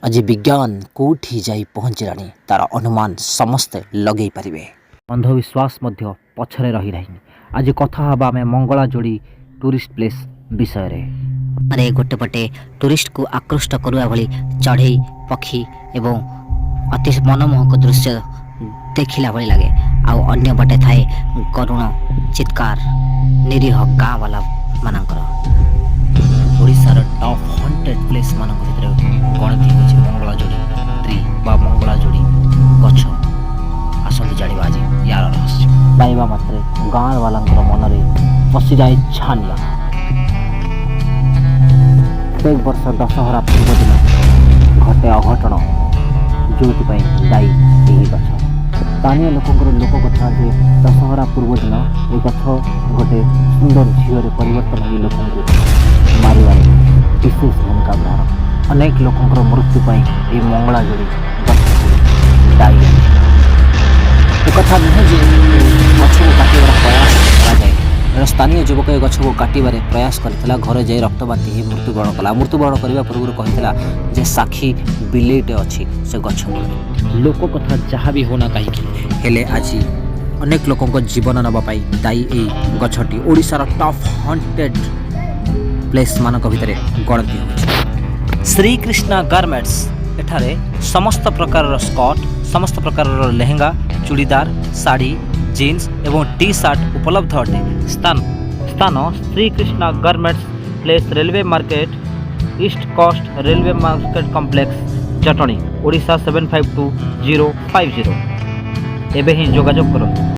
ଆଜି ବିଜ୍ଞାନ କେଉଁଠି ଯାଇ ପହଞ୍ଚିଲାଣି, ତା'ର ଅନୁମାନ ସମସ୍ତେ ଲଗେଇ ପାରିବେ। ଅନ୍ଧବିଶ୍ୱାସ ମଧ୍ୟ ପଛରେ ରହିନାହିଁ। ଆଜି କଥା ହେବା ଆମେ ମଙ୍ଗଳାଯୋଡ଼ି ଟୁରିଷ୍ଟ ପ୍ଲେସ୍ ବିଷୟରେ। ରେ ଗୋଟେ ପଟେ ଟୁରିଷ୍ଟକୁ ଆକୃଷ୍ଟ କରିବା ଭଳି ଚଢ଼େଇ, ପକ୍ଷୀ ଏବଂ ଅତି ମନମୋହକ ଦୃଶ୍ୟ ଦେଖିଲା ଭଳି ଲାଗେ, ଆଉ ଅନ୍ୟ ପଟେ ଥାଏ କରୁଣ ଚିତ୍କାର ନିରୀହ ଗାଁ ବାଲା ମାନଙ୍କର। ଓଡ଼ିଶାର ଟପ୍ ହଣ୍ଟେଡ୍ ପ୍ଲେସ୍ ମାନଙ୍କ ଭିତରେ ଗଣତି ହେଉଛି ମଙ୍ଗଳାଯୋଡ଼ି ଟ୍ରି ବା ମଙ୍ଗଳାଯୋଡ଼ି ଗଛ। ଆସନ୍ତୁ ଜାଣିବା ଆଜି ୟାର ରହସ୍ୟ। ପାଇବା ମାତ୍ରେ ଗାଁ ବାଲାଙ୍କର ମନରେ ପଶିଯାଏ ଛାନିଆ। ପ୍ରତ୍ୟେକ ବର୍ଷ ଦଶହରା ପୂର୍ବ ଦିନ ଘଟେ ଅଘଟଣ, ଯେଉଁଥିପାଇଁ ଦାୟୀ ଏହି ଗଛ। ସ୍ଥାନୀୟ ଲୋକଙ୍କର ଲୋକ କଥା ଯେ ଦଶହରା ପୂର୍ବ ଦିନ ଏ ଗଛ ଗୋଟେ ସୁନ୍ଦର ଝିଅରେ ପରିବର୍ତ୍ତନ ହୋଇ ଲୋକଙ୍କୁ ମାରିବାରେ ବିଶେଷ ଭୂମିକା ଗ୍ରହଣ। ଅନେକ ଲୋକଙ୍କର ମୃତ୍ୟୁ ପାଇଁ ଏହି ମଙ୍ଗଳାଯୋଡ଼ି ଗଛକୁ ଦାୟୀ ଅଛି। ଏକଥା ନୁହେଁ ଯେ ଏ ଗଛକୁ କାଟିବାର ପ୍ରୟାସ କରାଯାଏ। ଜଣେ ସ୍ଥାନୀୟ ଯୁବକ ଏ ଗଛକୁ କାଟିବାରେ ପ୍ରୟାସ କରିଥିଲା। ଘରେ ଯାଇ ରକ୍ତବାନ୍ତି ହେଇ ମୃତ୍ୟୁବରଣ କଲା। ମୃତ୍ୟୁବରଣ କରିବା ପୂର୍ବରୁ କହିଥିଲା ଯେ ସାକ୍ଷୀ ବିଲେଇଟେ ଅଛି ସେ ଗଛ ମୂଳରେ। ଲୋକ କଥା ଯାହା ବି ହେଉନା କାହିଁକି, ହେଲେ ଆଜି ଅନେକ ଲୋକଙ୍କ ଜୀବନ ନେବା ପାଇଁ ଦାୟୀ ଏଇ ଗଛଟି ଓଡ଼ିଶାର ଟପ୍ ହଣ୍ଟେଡ୍ ପ୍ଲେସ୍ ମାନଙ୍କ ଭିତରେ ଗଣତି ହେଉଛି। ଶ୍ରୀକୃଷ୍ଣ ଗାର୍ମେଣ୍ଟସ୍, ଏଠାରେ ସମସ୍ତ ପ୍ରକାରର ସ୍କର୍ଟ, ସମସ୍ତ ପ୍ରକାରର ଲେହେଙ୍ଗା, ଚୁଡ଼ିଦାର, ଶାଢ଼ୀ, ଜିନ୍ସ ଏବଂ ଟି ସାର୍ଟ ଉପଲବ୍ଧ ଅଟେ। ସ୍ଥାନ Shrikrishna garments, place railway market, east coast railway market complex, Jatani, Odisha 752050। ଏବେ ହିଁ ଯୋଗାଯୋଗ କରନ୍ତୁ।